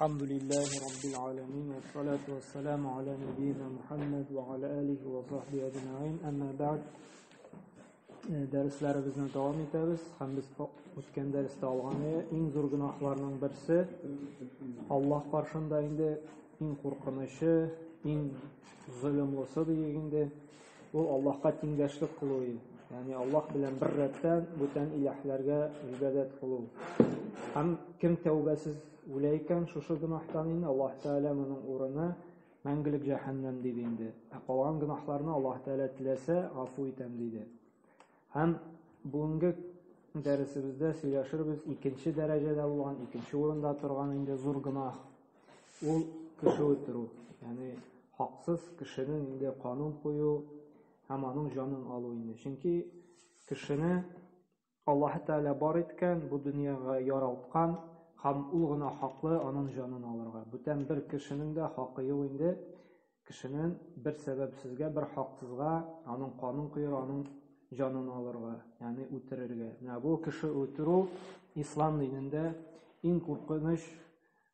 Әлхәмдүлилләһи раббил аламин вассалату вассаламу аля нәбиина Мухаммад ва аля алихи ва сахбихи әҗмәгыйн. Әмма бәгъд. Дәресләребезне дәвам итәбез һәм без үткән дәрестә алган иң зур гөнаһларның берсе Аллаһ каршында инде иң куркынычы, иң золымлысы диек инде, ул Аллаһка тиңдәшлек кылу. Ягъни Аллаһ белән бер рәттән бүтән илаһларга гыйбадәт кылу. Һәм кем тәүбәсез үлә икән шушы гөнаһтан инде Аллаһ Тәгалә моның урыны мәңгелек җәһәннәм диде инде. Ә калган гөнаһларны Аллаһ Тәгалә теләсә гафу итәм диде. Һәм бүгенге дәресебездә сөйләшербез икенче дәрәҗәдә булган, икенче урында торган инде зур гөнаһ. Ул кеше үтерү. Ягъни хаксыз кешенең инде канун кую һәм аның җанын алу инде. Чөнки кешене Аллаһ Тәгалә бар иткән, бу дөньяга яралткан һәм ул гына хаклы аның җанын алырга. Бүтән бер кешенең дә хакы юк инде кешенең бер сәбәпсезгә, бер хаксызга аның канын коер, аның җанын алырга, ягъни үтерергә. Менә бу кеше үтерү ислам динендә иң куркыныч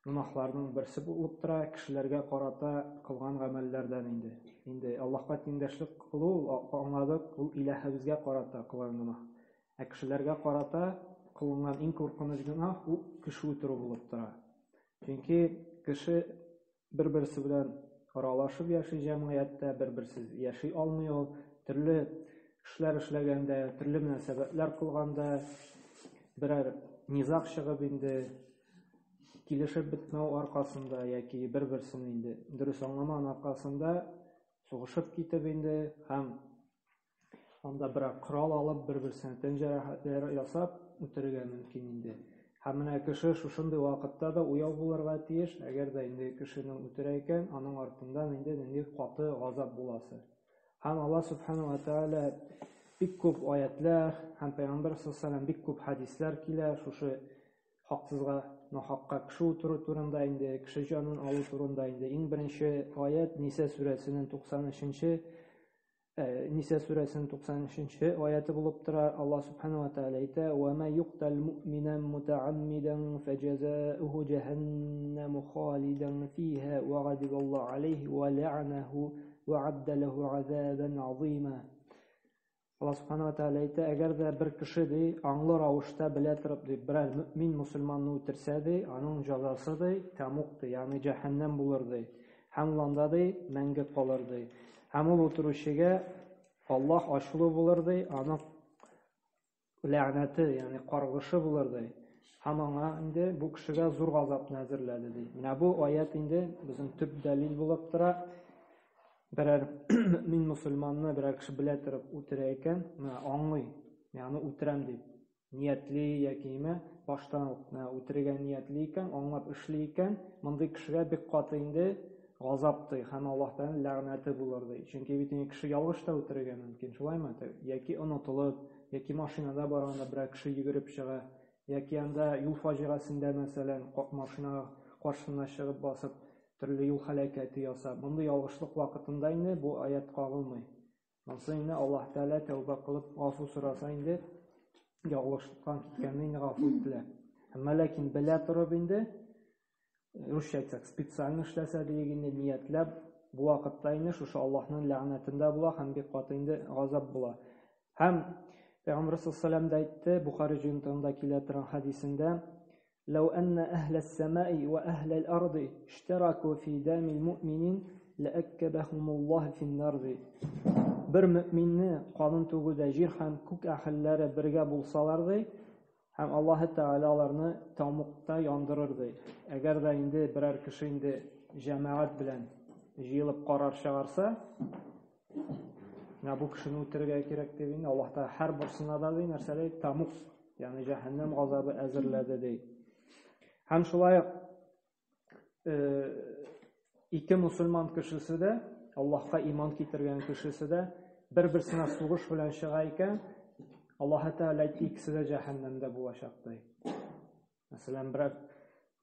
гөнаһларның берсе булып тора, кешеләргә карата кылган гамәлләрдән инде. Инде Аллаһка тиңдәшлек кылу, аңладык, ул илаһыбызга карата кылган гөнаһ. Ә кешеләргә карата кылынган иң куркыныч гөнаһ ул кеше үтерү булып тора. Чөнки кеше бер-берсе белән аралашып яши җәмгыятьтә, бер-берсез яши алмый ул. Төрле эшләр эшләгәндә, төрле мөнәсәбәтләр кылганда, берәр низаг чыгып инде, килешеп бетмәү аркасында яки бер-берсен инде дөрес аңламаган аркасында сугышып китеп инде һәм анда берәр корал алып бер-берсенә тән җәрәхәтләре ясап үтерергә мөмкин инде. Һәм менә кеше шушындый вакытта да уяу булырга тиеш, әгәр дә инде кешене үтерә икән, аның артыннан инде нинди каты газап буласы. Һәм Аллаһ субхану ва тааля бик күп аятлар һәм Пәйгамбәр саллаллаху бик күп хәдисләр килә шушы хаксызга, нахакка кеше үтерү турында инде, кеше җанын алу турында инде. Иң беренче аят Ниса сүрәсенең 93-нче Ниса сүрәсенең 93-нче аяты булып тора. Аллаһ субхану ва тааля әйтә: "Ва ма юктал муъминан мутааммидан фаҗазауху җәһәннәму халидан фиһа ва гадибаллаһу алейхи ва ла'наху ва адда лаху азабан азима." Аллаһ субхана ва тааля әйтә, әгәр дә бер кеше ди, аңлы рәвештә белә торып ди, берәр мөмин мусульманны үтерсә ди, аның җәзасы ди, тәмуг ди, ягъни җәһәннәм булыр ди. Һәм ул анда ди, мәңге калыр ди. Һәм ул үтерүчегә Аллаһ ачулы булыр ди, аның ләгънәте, ягъни каргышы булыр ди. Һәм аңа инде бу кешегә зур газапны әзерләде ди. Менә бу аят инде безнең төп дәлил булып тора. Берәр мөмин мусульманны берәр кеше белә торып үтерә икән, менә аңлый, мин аны үтерәм дип ниятли яки ниме, баштан ук менә үтерергә ниятли икән, аңлап эшли икән, мондый кешегә бик каты инде газап ди һәм Аллаһ Тәгаләнең ләгънәте булыр ди. Чөнки бит инде кеше ялгыш та үтерергә мөмкин, шулаймы? Яки онытылып, яки машинада барганда берәр кеше йөгереп чыга, яки анда юл фаҗигасендә, мәсәлән, машинага каршына чыгып басып, төрле юл һәлакәте ясап, мондый ялгышлык вакытында инде бу аят кагылмый. Монысы инде Аллаһ Тәгалә тәүбә кылып гафу сораса инде ялгышлыктан киткәнне инде гафу ителә. Әмма ләкин белә торып инде, русча әйтсәк, специально эшләсә диек инде, ниятләп, бу вакытта инде шушы Аллаһның ләгънәтендә була һәм бик каты инде газап була. Һәм Пәйгамбер саллаллаһу алейһи ва сәлләм дә әйтте, Бухари җыентыгында килә торган хәдисендә, Ләү әннә әһләс сәмаи вә әһләл арди иштәраку фи дәмил муъминин ләәккәбәһумуллаһу финнар ди. Бер мөминне канын түгүдә җир һәм күк әһелләре бергә булсалар ди, һәм Аллаһы Тәгалә аларны тәмугта яндырыр ди. Әгәр дә инде берәр кеше инде җәмәгать белән җыелып карар чыгарса, менә бу кешене үтерергә кирәк дип инде Аллаһ Тәгалә һәр берсенә дә ди нәрсә ди? Тәмуг, ягъни җәһәннәм газабы әзерләде ди. Һәм шулай ук ике мусульман кешесе дә, Аллаһка иман китергән кешесе дә бер-берсенә сугыш белән чыга икән, Аллаһ Тәгалә әйтте, икесе дә җәһәннәмдә булачак ди. Мәсәлән, берәр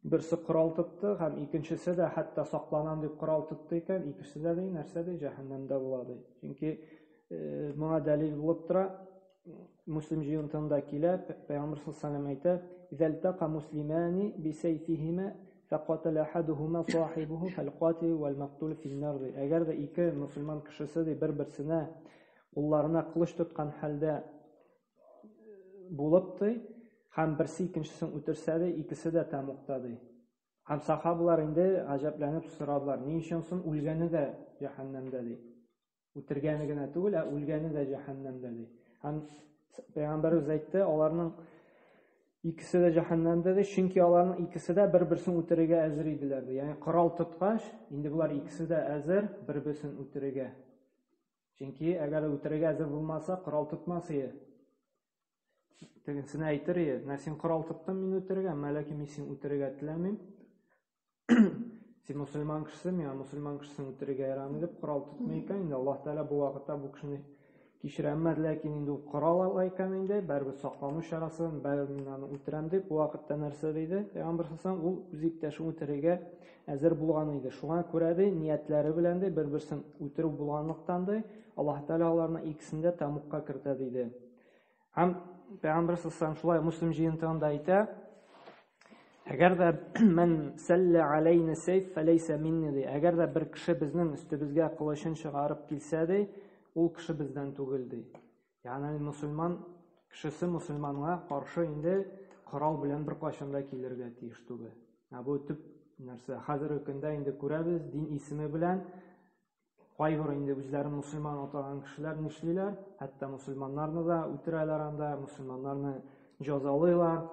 берсе корал тотты һәм икенчесе дә хәтта сакланам дип корал тотты икән, икесе дә ди, нәрсә ди, җәһәннәмдә була ди. Чөнки моңа дәлил булып тора, Муслим җыентында килә, Пәйгамбер саллаллаху алейһи ва сәлләм әйтә: "Изәлтака муслимани бисәйфиһима فقتل أحدهما صاحبه فالقاتل والمقتول في النار ди. Әгәр дә ике мөселман кешесе ди бер-берсенә кулларына кылыч тоткан хәлдә булып ди, һәм берсе икенчесен үтерсә ди, икесе дә тәмугта ди. Һәм сахабалар инде гаҗәпләнеп сорадылар, ни өчен соң үлгәне дә җәһәннәмдә ди. Үтергәне генә түгел, ә үлгәне дә җәһәннәмдә ди. Һәм Пәйгамбәребез әйтте, аларның икесе дә җәһәннәмдә ди, чөнки аларның икесе дә бер-берсен үтерергә әзер иделәр ди. Ягъни корал тоткач, инде болар икесе дә әзер бер-берсен үтерергә. Чөнки әгәр үтерергә әзер булмаса, корал тотмас иде. Тегесенә әйтер иде, менә син корал тоттың мине үтерергә, әмма ләкин мин сине үтерергә теләмим. Син мөселман кешесе, миңа мөселман кешесен үтерергә ярамый дип корал тотмый икән, инде Аллаһ Тәгалә бу вакытта бу кешене кичерә. Әмма ләкин инде ул корал ала икән инде, барыбер саклану чарасын, барыбер мин аны үтерәм дип, бу вакытта нәрсә диде? Пәйгамбәр саллаллаһу ул үз иптәшен үтерергә әзер булган иде. Шуңа күрә ди, ниятләре белән ди, бер-берсен үтерү булганлыктан ди, Аллаһ Тәгалә аларны икесен дә тәмугка кертә диде. Һәм Пәйгамбәр саллаллаһу шулай Муслим җыентыгында әйтә, әгәр дә мән сәллә алейна сейф фәләйсә минни ди. Әгәр дә бер кеше безнең өстебезгә кылычын чыгарып килсә ди, ул кеше бездән түгел ди. Ягъни мусульман кешесе мусульманга каршы инде корал белән беркайчан да килергә тиеш түгел. Ә бу төп нәрсә. Хәзерге көндә инде күрәбез, дин исеме белән кайбер инде үзләрен мусульман атаган кешеләр нишлиләр? Хәтта мусульманнарны да үтерәләр анда, мусульманнарны җәзалыйлар.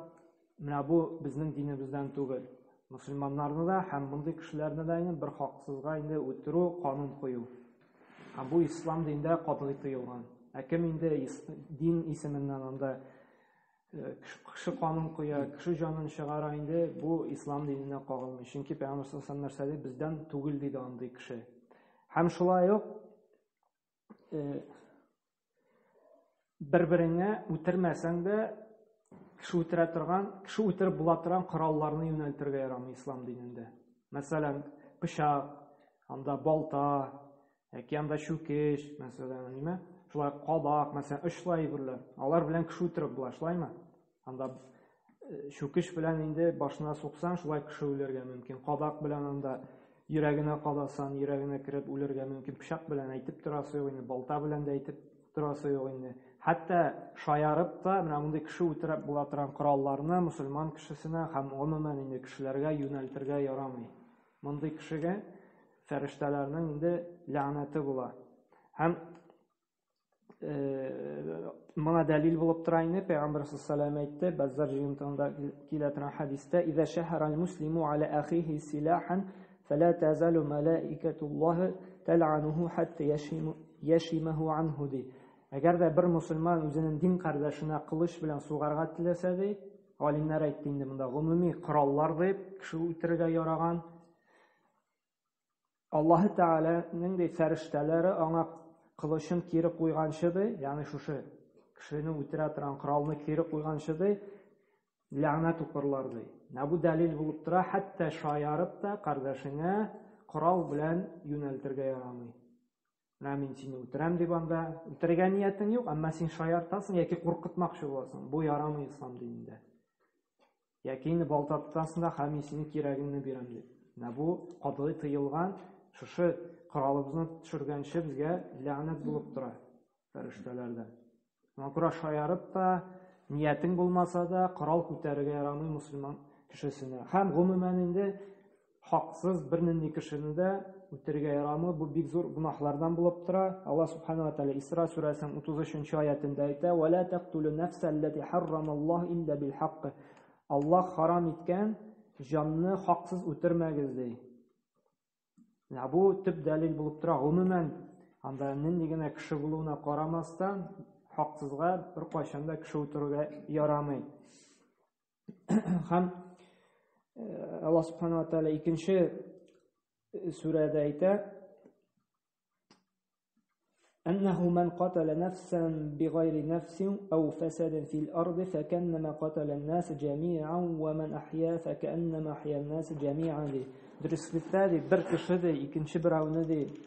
Менә бу безнең динебездән түгел. Мусульманнарны да һәм мондый кешеләрне дә инде бер хаксызга инде үтерү канун кую. Һәм бу ислам динендә катгый тыелган. Ә кем инде дин исеменнән анда кеше канун куя, кеше җанын чыгара инде, бу ислам диненә кагылмый. Чөнки Пәйгамбәр саллаллаһу алейһи ва сәлләм нәрсә ди? Бездән түгел диде андый кеше. Һәм шулай ук бер-береңә үтермәсәң дә кеше үтерә торган, кеше үтереп була торган коралларны юнәлтергә ярамый ислам динендә. Мәсәлән, пычак, анда балта, яки анда чүкеч, мәсәлән, ниме? Шулай кадак, мәсәлән, очлы әйберләр. Алар белән кеше үтереп була, шулаймы? Анда чүкеч белән инде башына суксаң, шулай кеше үлергә мөмкин. Кадак белән анда йөрәгенә кадасан, йөрәгенә кереп үлергә мөмкин. Пычак белән әйтеп торасы юк инде, балта белән дә әйтеп торасы юк инде. Хәтта шаярып та менә мондый кеше үтереп була торган коралларны мусульман кешесенә һәм гомумән инде кешеләргә юнәлтергә ярамый. Мондый кешегә фәрештәләрнең инде ләгънәте була. Һәм моңа дәлил булып тора инде Пәйгамбәр саллаллаһу алейһи әйтте, Баззар җыентыгында килә торган хәдистә, "Иза шәһәрәл муслиму аля ахихи силахан, фала тазалу малаикатуллаһи тал'ануху хатта яшимаху анху" ди. Әгәр дә бер мусульман үзенең дин кардәшенә кылыч белән сугарга теләсә ди, галимнәр әйтте инде монда гомуми кораллар дип, кеше үтерергә яраган. Аллаһы Тәгаләнең ди фәрештәләре аңа кылычын кире куйганчы ди, ягъни шушы кешене үтерә торган коралны кире куйганчы ди, ләгънәт укырлар ди. Менә бу дәлил булып тора, хәтта шаярып та кардәшеңә корал белән юнәлтергә ярамый. Менә мин сине үтерәм дип анда үтерергә ниятең юк, әмма син шаяртасың яки куркытмакчы буласың. Бу ярамый ислам динендә. Яки инде балта тотасың да, һәм мин синең кирәгеңне бирәм дип. Менә бу катгый тыелган, шушы коралыбызны төшергәнче безгә ләгънәт булып тора фәрештәләрдән. Шуңа күрә шаярып та, ниятең булмаса да, корал күтәрергә ярамый мусульман кешесенә. Һәм гомумән инде хаксыз бернинди кешене дә үтерергә ярамый. Бу бик зур гөнаһлардан булып тора. Аллаһ субхана ва тааля Исра сүрәсенең 33 аятында әйтә: "Ва ла тактулу нафса аллати харрамаллаһу илля бил хакк". Аллаһ харам иткән җанны хаксыз үтермәгез ди. Менә бу төп дәлил булып тора. Гомумән, анда нинди генә кеше булуына карамастан, хаксызга беркайчан да кеше үтерергә ярамый. Һәм Аллаһ субхана ва тааля икенче сүрәдә әйтә: أنه من قتل نفسا بغير نفس أو فساد في الأرض فكأنما قتل الناس جميعا ومن أحيا فكأنما أحيا الناس جميعا ди. Дөреслектә ди, бер кеше ди, икенче берәүне ди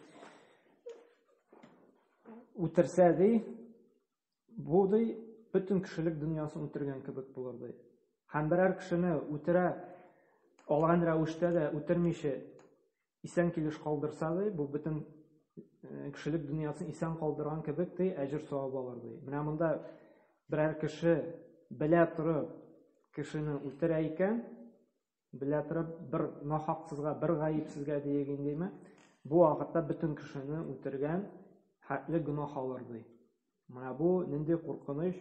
үтерсә ди, бу ди бөтен кешелек дөньясын үтергән кебек булыр ди. Һәм берәр кешене үтерә алган рәвештә дә үтермичә исән килеш калдырса ди, бу бөтен кешелек дөньясын исән калдырган кебек ди, әҗер савап алыр ди. Менә монда берәр кеше белә торып кешене үтерә икән, белә торып бер нахаксызга, бер гаепсезгә диек индеме, бу вакытта бөтен кешене үтергән хәтле гөнаһ алыр ди. Менә бу нинди куркыныч,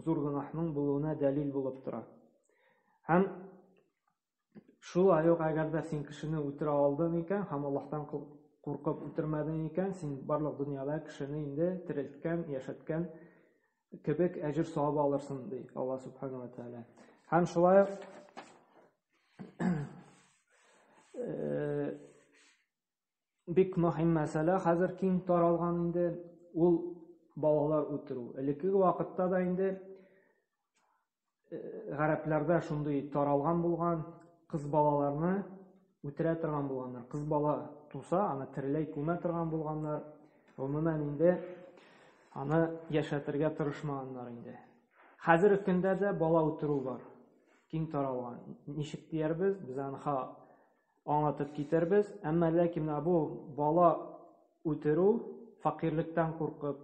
зур гөнаһның булуына дәлил булып тора. Һәм шулай ук әгәр дә син кешене үтерә алдың икән һәм Аллаһтан куркып үтермәдең икән, син барлык дөньяда кешене инде терелткән, яшәткән кебек әҗер савап алырсың, ди Аллаһ субхана ва тааля. Һәм шулай ук бик мөһим мәсьәлә хәзер киң таралган инде, ул балалар үтерү. Элеккеге вакытта да инде гарәпләрдә шундый таралган булган, кыз балаларны үтерә торган булганнар. Кыз бала туса, аны тереләй күмә торган булганнар. Гомумән инде аны яшәтергә тырышмаганнар инде. Хәзерге көндә дә бала үтерү бар. Киң таралган. Ничек диярбез? Без аны аңлатып китербез. Әмма ләкин менә бу бала үтерү фәкыйрьлектән куркып,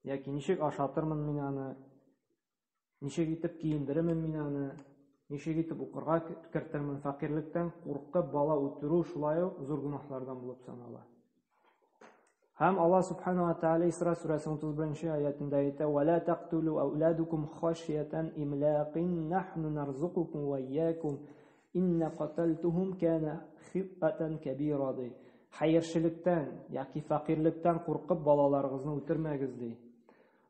яки ничек ашатырмын мин аны, ничек итеп киендерермен мин аны, ничек итеп укырга кертермен, фәкыйрьлектән куркып бала үтерү шулай ук зур гөнаһлардан булып санала. Һәм Аллаһ субхана ва тааля Исра сүрәсе 31 аятында әйтә: "Ва ла тақтулу ауладукум хашиятан имлақин нахну нарзукукум ва ияякум инна каталтухум кана хиттатан кабира" ди. Хәерчелектән яки фәкыйрьлектән куркып балаларыгызны үтермәгез ди.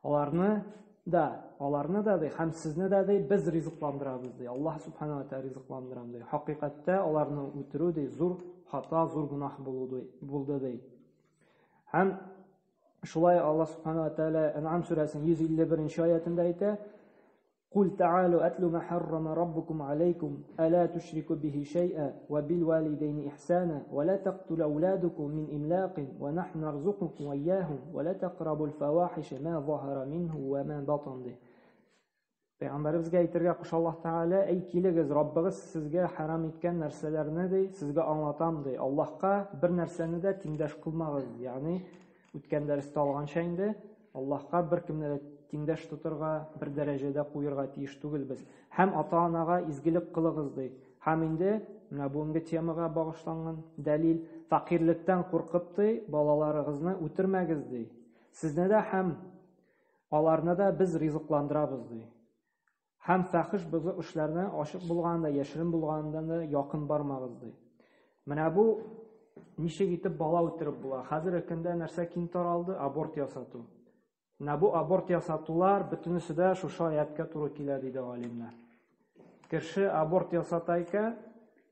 Аларны да, аларны да ди, һәм сезне дә ди, без ризыкландырабыз ди. Аллаһ субхана ва тааля ризыкландырам ди. Хакыйкатьтә аларны үтерү ди зур хата, зур гөнаһ булды ди. Һәм шулай Аллаһ субхана ва тааля Ән'ам сүрәсенең 151 аятында әйтә: "Кул таалу атлу ма харрама раббукум алейкум, ала тушрику бихи шай'a ва бил валидейни ихсана, ва ла тақтулу ауладукум мин имлақин, ва нахну нарзукукум ва ияхум, ва ла тақрабул фавахиша ма захара минху ва ма батан" ди. Пәйгамбәребезгә әйтергә куша Аллаһ Тәгалә: "Әй килегез, Раббыгыз сезгә харам иткән нәрсәләрне ди, сезгә аңлатам ди. Аллаһка бер нәрсәне дә тиңдәш кылмагыз." Ягъни үткән дәрестә алганча инде Аллаһка бер кемне дә тиңдәш тотырга, бер дәрәҗәдә куерга тиеш түгелбез. Һәм ата-анага изгелек кылыгыз ди. Һәм инде менә бүгенге темага багышланган дәлил: фәкыйрьлектән куркып ди, балаларыгызны үтермәгез ди. Сезне дә һәм аларны да без ризыкландырабыз ди. Һәм фәхиш бозык эшләрне ачык булганда, яшерен булганда да якын бармагыз ди. Менә бу ничек итеп бала үтереп була? Хәзерге көндә нәрсә киң таралды? Аборт ясату. Менә бу аборт ясатулар бөтенесе дә шушы аятка туры килә диде галимнәр. Кеше аборт ясата икән,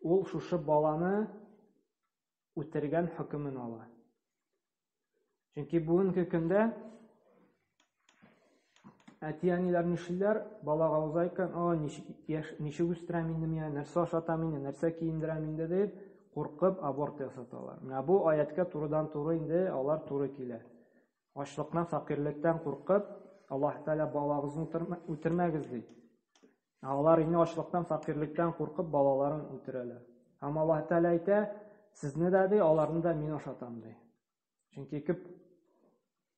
ул шушы баланы үтергән хөкемен ала. Чөнки бүгенге көндә әти-әниләр нишлиләр? Балага уза икән, о, ничек үстерәм инде мин, нәрсә ашатам инде, нәрсә киендерәм инде дип, куркып аборт ясаталар. Менә бу аятка турыдан-туры инде алар туры килә. Ачлыктан, фәкыйрьлектән куркып, Аллаһ Тәгалә балагызны үтермәгез ди. Алар инде ачлыктан, фәкыйрьлектән куркып балаларын үтерәләр. Һәм Аллаһ Тәгалә әйтә, сезне дә ди, аларны да мин ашатам ди. Чөнки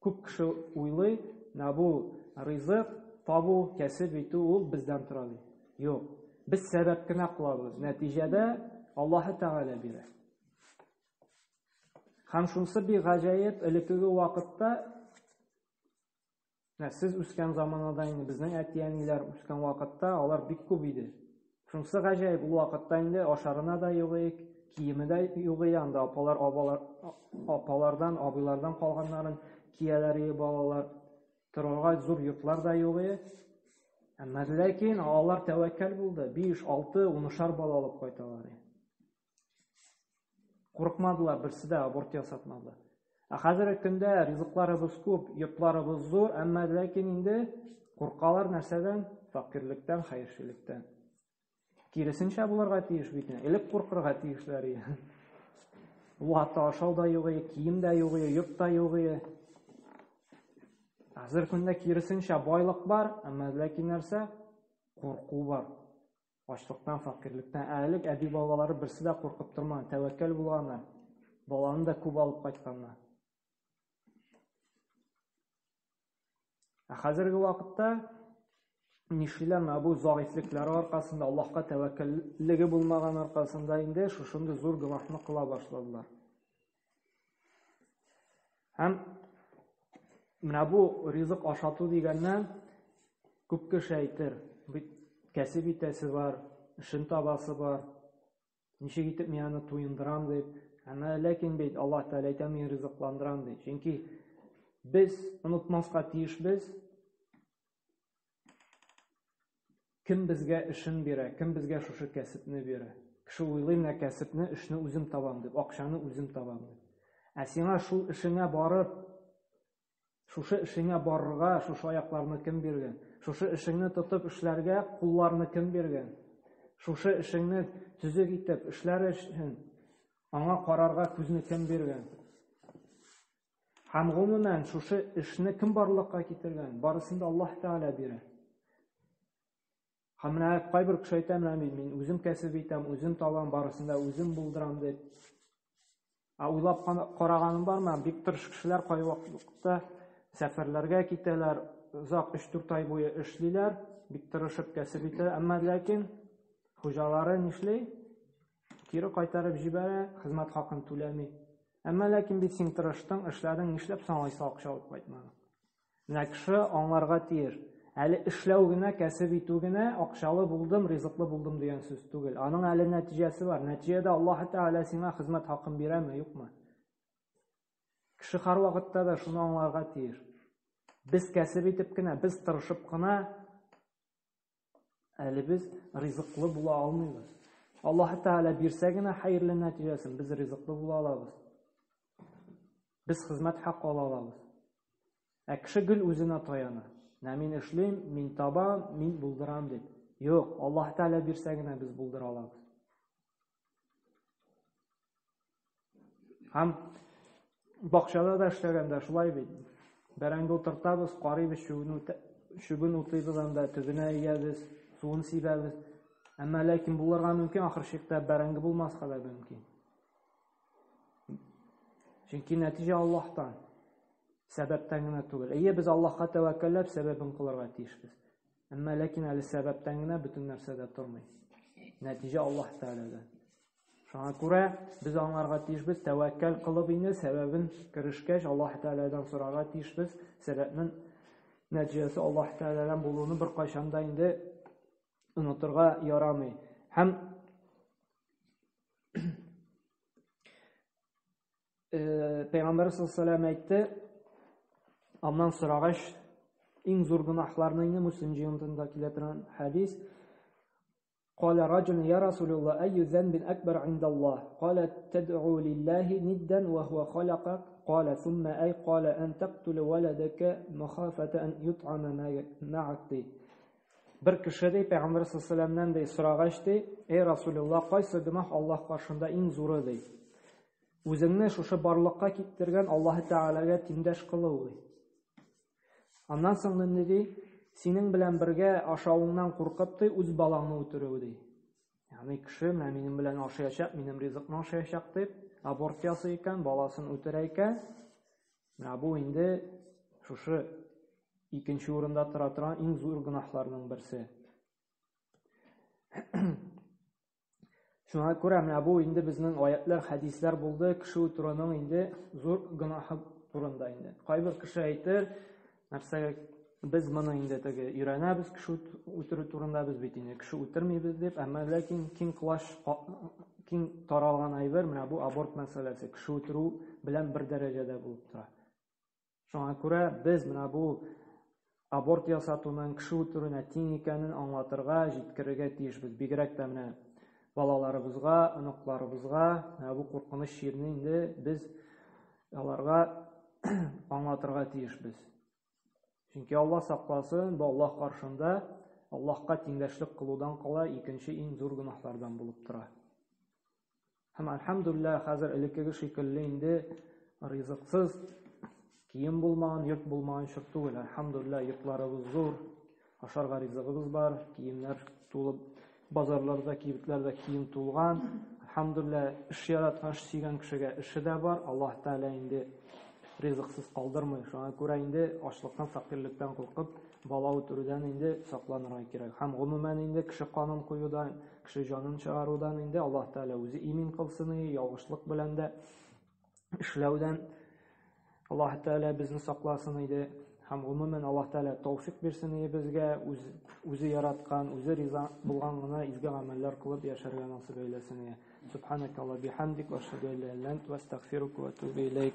күп кеше уйлый, менә бу ризык табу, кәсеп итү ул бездән тора ди. Юк, без сәбәп кенә кылабыз. Нәтиҗәдә Аллаһ Тәгалә бирә. Һәм шунысы бик гаҗәеп, элеккеге вакытта менә сез үскән заманада инде безнең әти-әниләр үскән вакытта алар бик күп иде. Шунысы гаҗәеп, ул вакытта инде ашарына да юк иде, киеме дә юк иде, анда апалар, абалар, апалардан, абыйлардан калганнарын кияләр иде балалар. Торырга зур йортлар да юк иде. Әмма ләкин алар тәвәккәл булды. 5, 6, 10-шар бала алып кайталар иде. Курыкмадылар, берсе дә аборт ясатмады. Ә хәзерге көндә ризыкларыбыз күп, йортларыбыз зур, әмма ләкин инде куркалар нәрсәдән? Фәкыйрьлектән, хәерчелектән. Киресенчә булырга тиеш бит. Элек куркырга тиешләр иде. Ул вакытта ашау да юк иде, кием дә юк иде, йорт та юк иде. Хәзер көндә киресенчә байлык бар, әмма ләкин нәрсә? Курку бар. Ачлыктан, фәкыйрьлектән. Ә элек әби-бабалары берсе дә куркып тормаган, тәвәккәл булганнар. Баланы да күп алып кайтканнар. Ә хәзерге вакытта нишлиләр менә бу зәгыйфьлекләре аркасында, Аллаһка тәвәккәллеге булмаган аркасында инде шушындый зур гөнаһны кыла башладылар. Һәм менә бу ризык ашату дигәннән күп кеше әйтер, бит кәсеп итәсе бар, эшен табасы бар, ничек итеп мин аны туендырам дип. Әмма ләкин бит Аллаһ Тәгалә әйтә, мин ризыкландырам ди. Чөнки без онытмаска тиешбез, кем безгә эшен бирә, кем безгә шушы кәсепне бирә. Кеше уйлый, менә кәсепне, эшне үзем табам дип, акчаны үзем табам дип. Ә сиңа шул эшеңә барып, шушы эшеңә барырга, шушы аякларны кем биргән? Шушы эшеңне тотып эшләргә кулларны кем биргән? Шушы эшеңне төзек итеп эшләр өчен аңа карарга күзне кем биргән? Һәм гомумән шушы эшне кем барлыкка китергән? Барысын да Аллаһ Тәгалә бирә. Һәм менә кайбер кеше әйтә, менә мин, мин үзем кәсеп итәм, үзем табам, барысын да үзем булдырам дип. Ә уйлап караганым бармы? Бик тырыш кешеләр кайвакытта сәфәрләргә китәләр, озак 3-4 ай буе эшлиләр, бик тырышып кәсеп итә, әмма ләкин хуҗалары нишли? Кире кайтарып җибәрә, хезмәт хакын түләми. Әмма ләкин бит син тырыштың, эшләдең, нишләп соң алайса акча алып кайтмадың? Менә кеше аңларга тиеш. Әле эшләү генә, кәсеп итү генә акчалы булдым, ризыклы булдым дигән сүз түгел. Аның әле нәтиҗәсе бар. Нәтиҗәдә Аллаһ Тәгалә сиңа хезмәт хакын бирәме, юкмы? Кеше һәрвакытта да шуны аңларга тиеш. Без кәсеп итеп кенә, без тырышып кына әле без ризыклы була алмыйбыз. Аллаһ Тәгалә бирсә генә хәерле нәтиҗәсен без ризыклы була алабыз. Без хезмәт хакы ала алабыз. Ә кеше гел үзенә таяна. Менә мин эшлим, мин табам, мин булдырам дип. Юк, Аллаһ Тәгалә бирсә генә без булдыра алабыз. Һәм бакчада да эшләгәндә шулай бит. Бәрәңге утыртабыз, карыйбыз, чүбен утыйбыз анда, төбенә иябез, суын сибәбез. Әмма ләкин булырга мөмкин, ахыр чиктә бәрәңге булмаска да мөмкин. Чөнки нәтиҗә Аллаһтан. Сәбәптән генә түгел. Әйе, без Аллаһка тәвәккәлләп сәбәбен кылырга тиешбез. Әмма ләкин әле сәбәптән генә бөтен нәрсә дә тормый. Нәтиҗә Аллаһ Тәгаләдән. Шуңа күрә без аңларга тиешбез, тәвәккәл кылып инде сәбәбен керешкәч, Аллаһ Тәгаләдән сорарга тиешбез. Сәбәпнең нәтиҗәсе Аллаһ Тәгаләдән булуны беркайчан да инде онытырга ярамый. Һәм Пәйгамбәр саллаллаху әйтте, аннан сорагач, иң зур гөнаһларны инде Муслим җыентында килә торган хәдис. قال رجل يا رسول الله أي ذنب أكبر عند الله قال تدعو لله ندا وهو خلقك قال ثم أي قال أن تقتل ولدك مخافة أن يطعم معك Бер кеше ди, Пәйгамбәр саллаллаху ди сорагач ди, эй Расулуллаһ, кайсы гөнаһ Аллаһ каршында иң зуры ди? Үзеңне шушы барлыкка китергән Аллаһ Тәгаләгә тиңдәш кылу ди. Аннан соң нинди ди? Синең белән бергә ашавыңнан куркып ди, үз балаңны үтерү ди. Ягъни кеше менә минем белән ашаячак, минем ризыкны ашаячак дип, аборт ясый икән, баласын үтерә икән, менә бу инде шушы икенче урында тора торган иң зур гөнаһларның берсе. Шуңа күрә менә бу инде безнең аятлар, хәдисләр булды, кеше үтерүнең инде зур гөнаһы турында инде. Кайбер кеше әйтер, нәрсәгә без моны инде теге өйрәнәбез кеше үтерү турында, без бит инде кеше үтермибез дип, әмма ләкин киң колач киң таралган әйбер менә бу аборт мәсьәләсе, кеше үтерү белән бер дәрәҗәдә булып тора. Шуңа күрә без менә бу аборт ясатуның кеше үтерүенә тиң икәнен аңлатырга, җиткерергә тиешбез. Бигрәк тә менә балаларыбызга, оныкларыбызга менә бу куркыныч чирне инде без аларга аңлатырга тиешбез. Чөнки Алла сакласын, бу Аллаһ каршында Аллаһка тиңдәшлек кылудан кала икенче иң зур гөнаһлардан булып тора. Һәм әлхәмдүлилләһ, хәзер элеккеге шикелле инде ризыксыз, кием булмаган, йорт булмаган чор түгел. Әлхәмдүлилләһ, йортларыбыз зур, ашарга ризыгыбыз бар, киемнәр тулып Базарларда, кибетләрдә кием тулган. Әлхәмдүлилләһ, эш яраткан, эш сөйгән кешегә эше дә бар. Аллаһ Тәгалә инде ризыксыз калдырмый. Шуңа күрә инде ачлыктан, фәкыйрьлектән куркып, бала үтерүдән инде сакланырга кирәк. Һәм гомумән инде кеше канын коюдан, кеше җанын чыгарудан инде Аллаһ Тәгалә үзе имин кылсын, ялгышлык белән дә эшләүдән Аллаһ Тәгалә безне сакласын иде. Һәм гомумән Аллаһ Тәгалә тәүфик бирсен иде безгә, үз, үзе яраткан, үзе риза булган гына изге гамәлләр кылып яшәргә насыйп әйләсен иде. Субханакалла бихамдик ва ашһаду ан ла иляха илля анта ва астагфирука ва атубу илейк.